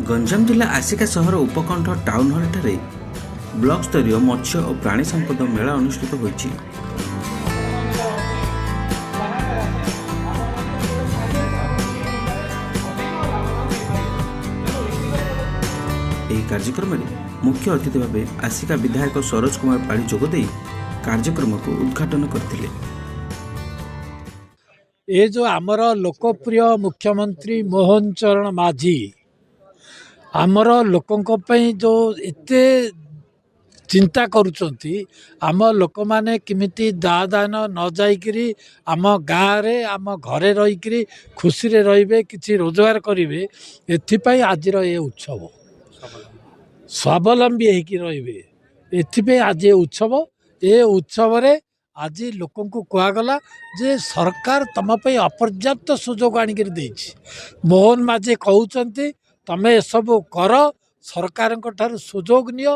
ଗଞ୍ଜାମ ଜିଲ୍ଲା ଆସିକା ସହର ଉପକଣ୍ଠ ଟାଉନ୍ ହଲ୍ଠାରେ ବ୍ଲକ ସ୍ତରୀୟ ମତ୍ସ୍ୟ ଓ ପ୍ରାଣୀ ସମ୍ପଦ ମେଳା ଅନୁଷ୍ଠିତ ହୋଇଛି। ଏହି କାର୍ଯ୍ୟକ୍ରମରେ ମୁଖ୍ୟ ଅତିଥି ଭାବେ ଆସିକା ବିଧାୟକ ସରୋଜ କୁମାର ପାଢ଼ୀ ଯୋଗଦେଇ କାର୍ଯ୍ୟକ୍ରମକୁ ଉଦ୍ଘାଟନ କରିଥିଲେ। ଏ ଯେଉଁ ଆମର ଲୋକପ୍ରିୟ ମୁଖ୍ୟମନ୍ତ୍ରୀ ମୋହନ ଚରଣ ମାଝୀ ଆମର ଲୋକଙ୍କ ପାଇଁ ଯେଉଁ ଏତେ ଚିନ୍ତା କରୁଛନ୍ତି, ଆମ ଲୋକମାନେ କେମିତି ଦାଦନ ନ ଯାଇକିରି ଆମ ଗାଁରେ ଆମ ଘରେ ରହିକିରି ଖୁସିରେ ରହିବେ, କିଛି ରୋଜଗାର କରିବେ, ଏଥିପାଇଁ ଆଜିର ଏ ଉତ୍ସବ। ସ୍ୱାବଲମ୍ବୀ ହେଇକି ରହିବେ, ଏଥିପାଇଁ ଆଜି ଏ ଉତ୍ସବ। ଏ ଉତ୍ସବରେ ଆଜି ଲୋକଙ୍କୁ କୁହାଗଲା ଯେ ସରକାର ତୁମ ପାଇଁ ଅପର୍ଯ୍ୟାପ୍ତ ସୁଯୋଗ ଆଣିକିରି ଦେଇଛି। ମୋହନ ମାଝୀ କହୁଛନ୍ତି, ତମେ ଏସବୁ କର, ସରକାରଙ୍କ ଠାରୁ ସୁଯୋଗ ନିଅ,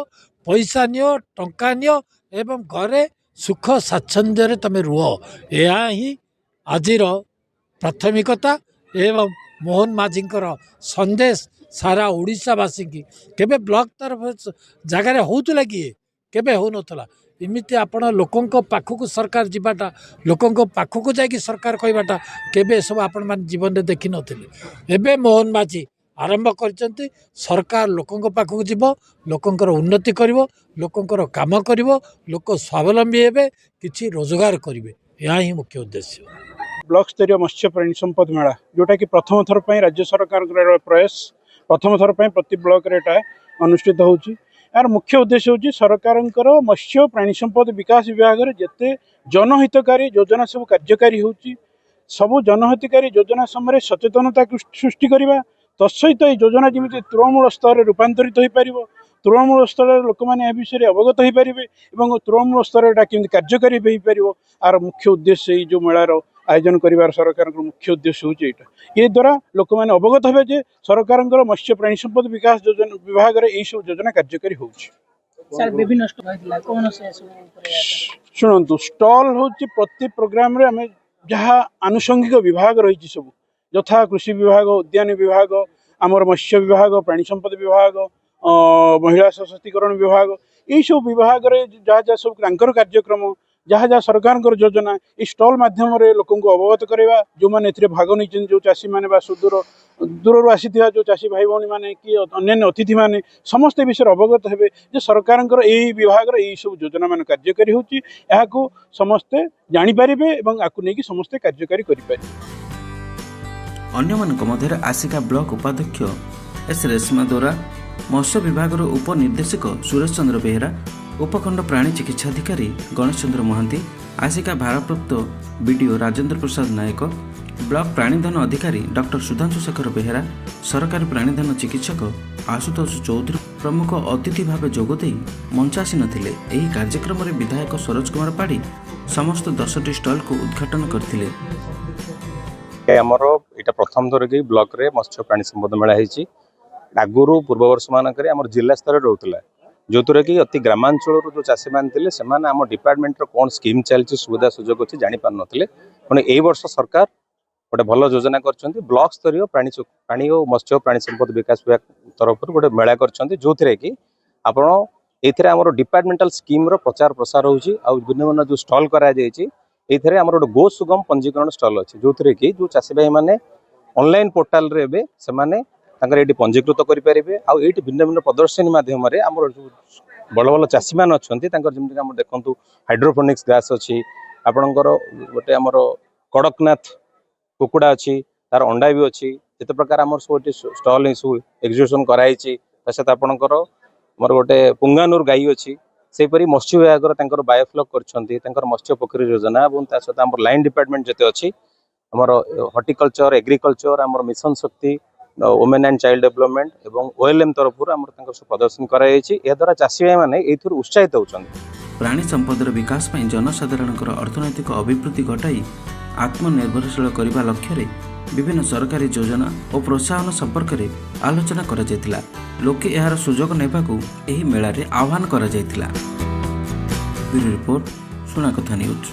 ପଇସା ନିଅ, ଟଙ୍କା ନିଅ ଏବଂ ଘରେ ସୁଖ ସ୍ୱାଚ୍ଛନ୍ଦ୍ୟରେ ତମେ ରୁହ। ଏହା ହିଁ ଆଜିର ପ୍ରାଥମିକତା ଏବଂ ମୋହନ ମାଝୀଙ୍କର ସନ୍ଦେଶ ସାରା ଓଡ଼ିଶାବାସୀକି। କେବେ ବ୍ଲକ ତରଫ ଜାଗାରେ ହେଉଥିଲା କି? କେବେ ହେଉନଥିଲା। ଏମିତି ଆପଣ ଲୋକଙ୍କ ପାଖକୁ ସରକାର ଯିବାଟା, ଲୋକଙ୍କ ପାଖକୁ ଯାଇକି ସରକାର କହିବାଟା କେବେ ଏସବୁ ଆପଣମାନେ ଜୀବନରେ ଦେଖିନଥିଲେ। ଏବେ ମୋହନ ମାଝୀ ଆରମ୍ଭ କରିଛନ୍ତି। ସରକାର ଲୋକଙ୍କ ପାଖକୁ ଯିବ, ଲୋକଙ୍କର ଉନ୍ନତି କରିବ, ଲୋକଙ୍କର କାମ କରିବ, ଲୋକ ସ୍ୱାବଲମ୍ବୀ ହେବେ, କିଛି ରୋଜଗାର କରିବେ, ଏହା ହିଁ ମୁଖ୍ୟ ଉଦ୍ଦେଶ୍ୟ। ବ୍ଲକ ସ୍ତରୀୟ ମତ୍ସ୍ୟ ପ୍ରାଣୀ ସମ୍ପଦ ମେଳା, ଯେଉଁଟାକି ପ୍ରଥମ ଥର ପାଇଁ ରାଜ୍ୟ ସରକାରଙ୍କର ପ୍ରୟାସ, ପ୍ରଥମ ଥର ପାଇଁ ପ୍ରତି ବ୍ଲକରେ ଏଇଟା ଅନୁଷ୍ଠିତ ହେଉଛି। ଏହାର ମୁଖ୍ୟ ଉଦ୍ଦେଶ୍ୟ ହେଉଛି ସରକାରଙ୍କର ମତ୍ସ୍ୟ ପ୍ରାଣୀ ସମ୍ପଦ ବିକାଶ ବିଭାଗରେ ଯେତେ ଜନହିତକାରୀ ଯୋଜନା ସବୁ କାର୍ଯ୍ୟକାରୀ ହେଉଛି, ସବୁ ଜନହିତକାରୀ ଯୋଜନା ସମୟରେ ସଚେତନତା ସୃଷ୍ଟି କରିବା, ତତ୍ସହିତ ଏଇ ଯୋଜନା ଯେମିତି ତୃଣମୂଳ ସ୍ତରରେ ରୂପାନ୍ତରିତ ହୋଇପାରିବ, ତୃଣମୂଳ ସ୍ତରରେ ଲୋକମାନେ ଏହା ବିଷୟରେ ଅବଗତ ହୋଇପାରିବେ ଏବଂ ତୃଣମୂଳ ସ୍ତରରେ ଏଇଟା କେମିତି କାର୍ଯ୍ୟକାରୀ ହୋଇପାରିବ, ଆର ମୁଖ୍ୟ ଉଦ୍ଦେଶ୍ୟ ଏଇ ଯେଉଁ ମେଳାର ଆୟୋଜନ କରିବାର ସରକାରଙ୍କର ମୁଖ୍ୟ ଉଦ୍ଦେଶ୍ୟ ହେଉଛି ଏଇଟା। ଏ ଦ୍ୱାରା ଲୋକମାନେ ଅବଗତ ହେବେ ଯେ ସରକାରଙ୍କର ମତ୍ସ୍ୟ ପ୍ରାଣୀ ସମ୍ପଦ ବିକାଶ ଯୋଜନା ବିଭାଗରେ ଏଇସବୁ ଯୋଜନା କାର୍ଯ୍ୟକାରୀ ହେଉଛି। ସାର୍, ବିଭିନ୍ନ ଷ୍ଟଲ୍ ହେଇଥିଲା, କ'ଣ ସେ ସବୁ ଉପରେ? ଶୁଣନ୍ତୁ, ଷ୍ଟଲ୍ ହେଉଛି ପ୍ରତି ପ୍ରୋଗ୍ରାମରେ ଆମେ ଯାହା ଆନୁଷଙ୍ଗିକ ବିଭାଗ ରହିଛି ସବୁ, ଯଥା କୃଷି ବିଭାଗ, ଉଦ୍ୟାନ ବିଭାଗ, ଆମର ମତ୍ସ୍ୟ ବିଭାଗ, ପ୍ରାଣୀ ସମ୍ପଦ ବିଭାଗ, ମହିଳା ସଶକ୍ତିକରଣ ବିଭାଗ, ଏଇସବୁ ବିଭାଗରେ ଯାହା ଯାହା ସବୁ ତାଙ୍କର କାର୍ଯ୍ୟକ୍ରମ, ଯାହା ଯାହା ସରକାରଙ୍କର ଯୋଜନା, ଏଇ ଷ୍ଟଲ୍ ମାଧ୍ୟମରେ ଲୋକଙ୍କୁ ଅବଗତ କରାଇବା। ଯେଉଁମାନେ ଏଥିରେ ଭାଗ ନେଇଛନ୍ତି, ଯେଉଁ ଚାଷୀମାନେ ବା ସୁଦୂର ଦୂରରୁ ଆସିଥିବା ଯେଉଁ ଚାଷୀ ଭାଇ ଭଉଣୀମାନେ କି ଅନ୍ୟାନ୍ୟ ଅତିଥିମାନେ, ସମସ୍ତେ ଏ ବିଷୟରେ ଅବଗତ ହେବେ ଯେ ସରକାରଙ୍କର ଏଇ ବିଭାଗର ଏଇ ସବୁ ଯୋଜନା ମାନ କାର୍ଯ୍ୟକାରୀ ହେଉଛି। ଏହାକୁ ସମସ୍ତେ ଜାଣିପାରିବେ ଏବଂ ଆକୁ ନେଇକି ସମସ୍ତେ କାର୍ଯ୍ୟକାରୀ କରିପାରିବେ। ଅନ୍ୟମାନଙ୍କ ମଧ୍ୟରେ ଆସିକା ବ୍ଲକ ଉପାଧ୍ୟକ୍ଷ ଏସ୍ ରେଶମା ଦୋରା, ମତ୍ସ୍ୟ ବିଭାଗର ଉପନିର୍ଦ୍ଦେଶକ ସୁରେଶ ଚନ୍ଦ୍ର ବେହେରା, ଉପଖଣ୍ଡ ପ୍ରାଣୀ ଚିକିତ୍ସାଧିକାରୀ ଗଣେଶ ଚନ୍ଦ୍ର ମହାନ୍ତି, ଆସିକା ଭାରପ୍ରାପ୍ତ ବିଡିଓ ରାଜେନ୍ଦ୍ର ପ୍ରସାଦ ନାୟକ, ବ୍ଲକ ପ୍ରାଣୀଧନ ଅଧିକାରୀ ଡକ୍ଟର ସୁଧାଂଶୁ ଶେଖର ବେହେରା, ସରକାରୀ ପ୍ରାଣୀଧନ ଚିକିତ୍ସକ ଆଶୁତୋଷ ଚୌଧୁରୀ ପ୍ରମୁଖ ଅତିଥି ଭାବେ ଯୋଗଦେଇ ମଞ୍ଚାସୀନ ଥିଲେ। ଏହି କାର୍ଯ୍ୟକ୍ରମରେ ବିଧାୟକ ସରୋଜ କୁମାର ପାଢ଼ୀ ସମସ୍ତ 10ଟି ଷ୍ଟଲକୁ ଉଦ୍ଘାଟନ କରିଥିଲେ। ଆମର ଏଇଟା ପ୍ରଥମ ଥର କି ବ୍ଲକରେ ମତ୍ସ୍ୟ ପ୍ରାଣୀ ସମ୍ପଦ ମେଳା ହେଇଛି। ଆଗରୁ ପୂର୍ବ ବର୍ଷମାନଙ୍କରେ ଆମର ଜିଲ୍ଲା ସ୍ତରରେ ରହୁଥିଲା, ଯେଉଁଥିରେ କି ଅତି ଗ୍ରାମାଞ୍ଚଳରୁ ଯେଉଁ ଚାଷୀମାନେ ଥିଲେ, ସେମାନେ ଆମ ଡିପାର୍ଟମେଣ୍ଟର କ'ଣ ସ୍କିମ୍ ଚାଲିଛି, ସୁବିଧା ସୁଯୋଗ ଅଛି, ଜାଣିପାରୁନଥିଲେ। ପୁଣି ଏଇ ବର୍ଷ ସରକାର ଗୋଟେ ଭଲ ଯୋଜନା କରିଛନ୍ତି। ବ୍ଲକ ସ୍ତରୀୟ ପ୍ରାଣୀ ଓ ମତ୍ସ୍ୟ ପ୍ରାଣୀ ସମ୍ପଦ ବିକାଶ ବିଭାଗ ତରଫରୁ ଗୋଟେ ମେଳା କରିଛନ୍ତି, ଯେଉଁଥିରେ କି ଆପଣ ଏଇଥିରେ ଆମର ଡିପାର୍ଟମେଣ୍ଟାଲ ସ୍କିମ୍ର ପ୍ରଚାର ପ୍ରସାର ହେଉଛି। ଆଉ ଭିନ୍ନ ଭିନ୍ନ ଯେଉଁ ଷ୍ଟଲ୍ କରାଯାଇଛି, ଏଇଥିରେ ଆମର ଗୋଟେ ଗୋ ସୁଗମ ପଞ୍ଜୀକରଣ ଷ୍ଟଲ୍ ଅଛି, ଯେଉଁଥିରେ କି ଯେଉଁ ଚାଷୀ ଭାଇମାନେ ଅନଲାଇନ୍ ପୋର୍ଟାଲରେ ଏବେ ସେମାନେ ତାଙ୍କର ଏଇଠି ପଞ୍ଜୀକୃତ କରିପାରିବେ। ଆଉ ଏଇଠି ଭିନ୍ନ ଭିନ୍ନ ପ୍ରଦର୍ଶନୀ ମାଧ୍ୟମରେ ଆମର ଯେଉଁ ଭଲ ଭଲ ଚାଷୀମାନେ ଅଛନ୍ତି, ତାଙ୍କର ଯେମିତିକି ଆମର ଦେଖନ୍ତୁ ହାଇଡ୍ରୋଫୋନିକ୍ସ ଘାସ ଅଛି, ଆପଣଙ୍କର ଗୋଟେ ଆମର କଡ଼କନାଥ କୁକୁଡ଼ା ଅଛି, ତାର ଅଣ୍ଡା ବି ଅଛି। ଯେତେ ପ୍ରକାର ଆମର ସବୁ ଏଠି ଷ୍ଟଲ୍ ସବୁ ଏକ୍ଜିବିସନ୍ କରାହେଇଛି। ତା ସହିତ ଆପଣଙ୍କର ଆମର ଗୋଟେ ପୁଙ୍ଗାନୁର ଗାଈ ଅଛି। ସେହିପରି ମତ୍ସ୍ୟ ବିଭାଗର ତାଙ୍କର ବାୟୋଫ୍ଲକ୍ କରିଛନ୍ତି, ତାଙ୍କର ମତ୍ସ୍ୟ ପୋଖରୀ ଯୋଜନା, ଏବଂ ତା ସହିତ ଆମର ଲାଇନ୍ ଡିପାର୍ଟମେଣ୍ଟ ଯେତେ ଅଛି, ଆମର ହର୍ଟିକଲଚର, ଏଗ୍ରିକଲଚର, ଆମର mission Shakti, women and child development ଏବଂ ଓଏଲ୍ଏମ୍ ତରଫରୁ ଆମର ତାଙ୍କର ସବୁ ପ୍ରଦର୍ଶନ କରାଯାଇଛି। ଏହାଦ୍ୱାରା ଚାଷୀ ଭାଇମାନେ ଏଇଥିରୁ ଉତ୍ସାହିତ ହେଉଛନ୍ତି। ପ୍ରାଣୀ ସମ୍ପଦର ବିକାଶ ପାଇଁ ଜନସାଧାରଣଙ୍କର ଅର୍ଥନୈତିକ ଅଭିବୃଦ୍ଧି ଘଟାଇ ଆତ୍ମନିର୍ଭରଶୀଳ କରିବା ଲକ୍ଷ୍ୟରେ ବିଭିନ୍ନ ସରକାରୀ ଯୋଜନା ଓ ପ୍ରୋତ୍ସାହନ ସମ୍ପର୍କରେ ଆଲୋଚନା କରାଯାଇଥିଲା। ଲୋକେ ଏହାର ସୁଯୋଗ ନେବାକୁ ଏହି ମେଳାରେ ଆହ୍ୱାନ କରାଯାଇଥିଲା। Bureau report, Shunakatha news.